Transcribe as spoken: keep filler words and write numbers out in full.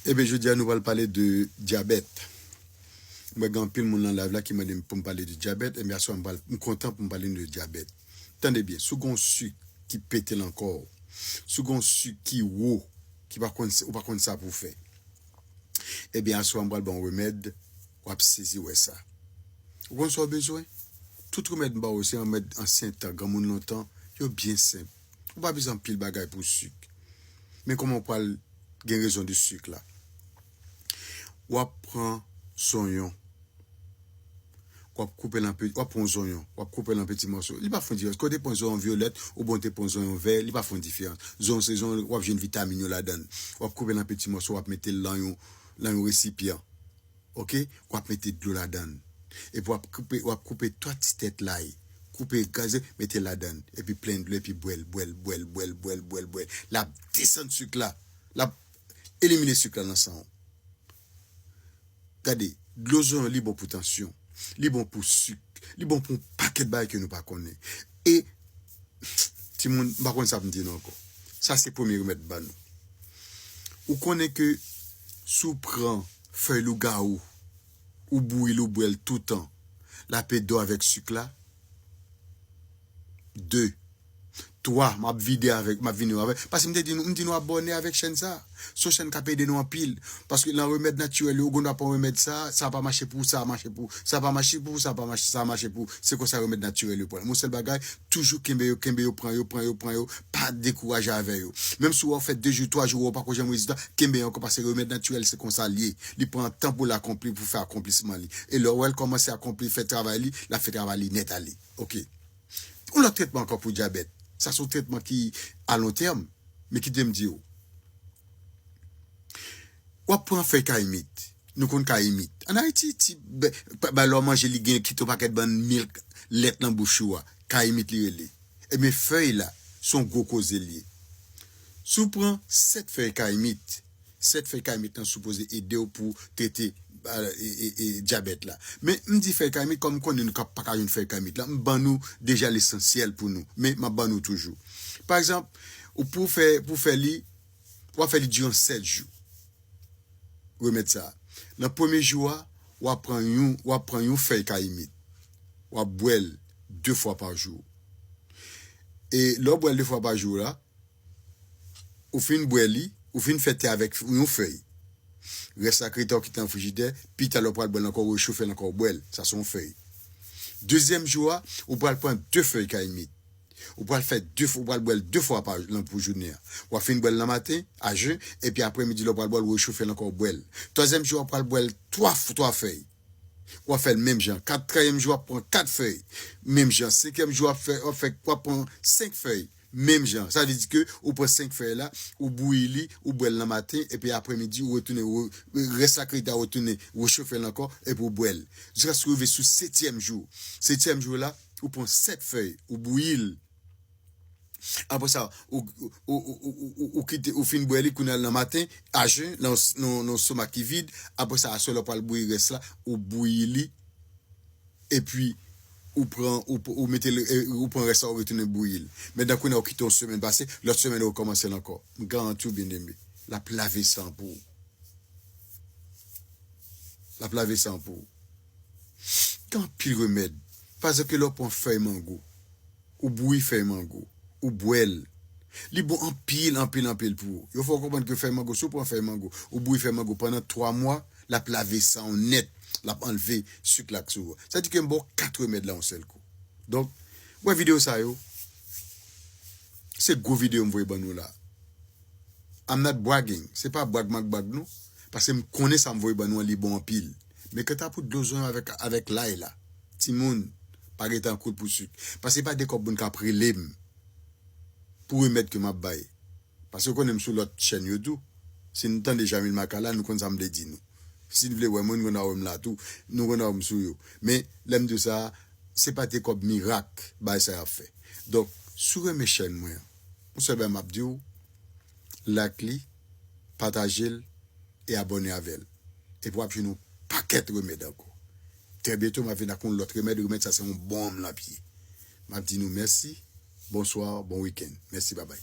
Ebyen, jodi a nou pral pale de dyabèt. Mwen gen anpil moun nan live la ki mande m pou m pale de dyabèt, ebyen aswè m pral, m kontan pou m pale de dyabèt. Tande byen, si w gen yon sik ki pete nan kò w, si w gen yon sik ki wo, ki pa konn, ou pa konn sa pou w fè, ebyen aswè m pral ba w yon remèd, w ap sezi wè sa. Ou konn sa w bezwen? Tout remèd m ba w yo se remèd ansyen tan, granmoun lontan, yo byen senp. Ou pa bezwen anpil bagay pou sik. Men kòman w pral gen rezon de sik la? W ap pran zonyon. W ap koupe l an pe-, w ap pran zonyon, w ap koupe l an peti mòso. Li pa fon diferans. Ke w te pran zonyon vyolèt, oubyen w te pran zonyon vè, li pa fon diferans. Zonyon se zonyon, w ap jwenn vitamin yo ladan l. W ap koupe l an peti mòso, w ap mete l nan yon, nan yon resipyan. Oke? W ap mete dlo ladan l. Epi w ap koupe, w ap koupe twa ti tèt lay. Koupe, kraze, mete ladan l. Epi plen dlo, epi bwè l, bwè l, bwè l, bwè l, bwè l, bwè l, bwè l. L ap desann sik la. L ap elimine sik la nan san w. Gade, dlo zonyon, li bon pou tansyon. Li bon pou sik. Li bon pou yon pakèt bagay ke nou pa konnen. E, timoun, m pa konn sa pou m di nou ankò. Sa se premye remèd m ba nou. Ou konnen ke si w pran fèy lougawou, ou bouyi l, ou bwè l toutan, l ap ede w avèk sik la. De. Twa, m ap vide avèk, m ap vini avèk. Paske m te di nou, m di nou abòne avèk chèn sa. Se yon chèn k ap ede nou anpil. Paske nan remèd natirèl yo, ou gon dwa pran remèd sa, sa pa mache pou ou, sa mache pou ou, sa pa mache pou ou, sa pa mache, sa mache pou ou. Se konsa remèd natirèl yo pran. Yon sèl bagay, toujou kenbe yo, kenbe yo, pran yo, pran yo, pran yo, pa dekouraje avè yo. Menm si w fè de jou, twa jou, ou pa ko janm rezilta, kenbe yo ankò paske remèd natirèl se konsa l ye. Li pran tan pou l akonpli, pou fè akonplisman li. E lè w wè l kòmanse akonpli, fè travay li, l ap fè travay li nèt ale. Oke. Yon lòt tretman ankò pou dyabèt. Sa se yon tretman ki a lon tèm, men kite m di w. W ap pran fèy kayimit. Nou konn kayimit. Ann Ayiti, ti, ba, ba, lè w manje, li gen kite yon pakèt bann milk, lèt nan bouch ou a. Kayimit li rele. Ebyen, fèy la, se yon gwo koze l ye. Si w pran sèt fèy kayimit, sèt fèy kayimit lan sipoze ede w pou trete, e, e, e, dyabèt la. Men, m di fèy kayimit, kòm m konnen nou ka, pa ka jwenn fèy kayimit la, m ban nou deja lesansyèl pou nou. Men, m ap ban nou toujou. Pa egzanp, ou pou fè, pou fè li, w ap fè li diran sèt jou. Remèd sa. Nan premye jou a, w ap pran yon, w ap pran yon fèy kayimit. W ap bwè l de fwa pa jou. E lè w bwè l de fwa pa jou la, ou fin bwè li, ou fin fè te avèk yon fèy. Rès la k rete a w kite nan frijidè, pita lè w pral bwè l ankò, w rechofe l ankò, w bwè l. Sa se yon fèy. Dezyèm jou a, ou pral pran de fèy kayimit. Ou pral fè de fwa, ou pral bwè l de fwa pa, nan, pou jounen an. W ap fin bwè l nan maten, a jen, epi aprèmidi lè w pral bwè l, w rechofe l ankò, w bwè l. Twazyèm jou a, w pral bwè l twa f-, twa fèy. W ap fè l menm jan. Katriyèm jou, w ap pran kat fèy. Menm jan. Senkyèm jou, w ap fè, w ap fè, w ap pran senk fèy. Menm jan. Sa vle di ke ou pran senk fèy la, ou bouyi li, ou bwè l nan maten, epi aprèmidi, ou retounen, ou, rès la k rete a, ou retounen, ou rechofe l ankò, epi ou bwè l. Jiskaske w rive sou setyèm jou. Setyèm jou la, ou pran sèt fèy, ou bouyi l. Apre sa, ou, ou, ou kite, ou fin bwè li, kounye a nan maten, a jen, nan, nan, nan estomak ki vid. Apre sa, aswè, lè w pral bouyi rès la, ou bouyi li, epi ou pran, ou, ou mete l, e, ou pran rès la, ou retounen bouyi l. Mentnan, kounye a, ou kite yon semèn pase, lòt semèn, ou rekòmanse l ankò. M garanti w, byeneme, l ap lave san pou ou. L ap lave san pou ou. Gen anpil remèd. Pa egzanp, lè w pran fèy mango, ou bouyi fèy mango, ou bwè l. Li bon anpil, anpil, anpil pou ou. Yo fè w konprann ke fèy mango, si w pran fèy mango, ou bouyi fèy mango pandan twa mwa, l ap lave san w nèt, l ap anlve sik la k sou ou. Sa di ke m ba w kat remèd la yon sèl kou. Donk, wè videyo sa yo, se gwo videyo m voye ban nou la. I'm not bragging. Se pa brag m ap brag nou. Paske m konnen sa m voye ban nou an, li bon anpil. Men kanta pou dlo zonyon avèk, avèk lay la, timoun, pa rete an kout pou sik. Paske pa de kòb moun k ap rele m pou remèd ke m ap bay. Paske yo konnen m sou lòt chèn yo tou. Si n tande Jamil Makala, nou konn sa m vle di nou. Si n vle wè mwen, nou konn a wè m la tou. Nou konn a wè m sou yo. Men, lè m di w sa, se pa de kòb mirak, bagay sa y ap fè. Donk, si w renmen chèn mwen an, yon sèl bagay m ap di w, like li, pataje l, e abòne avè l. Epi w ap jwenn yon pakèt remèd ankò. Trè byento, m ap vin ak yon lòt remèd. Remèd sa se yon bonm nan pye. M ap di nou mèsi, bonswa, bon wikenn. Mèsi, babay.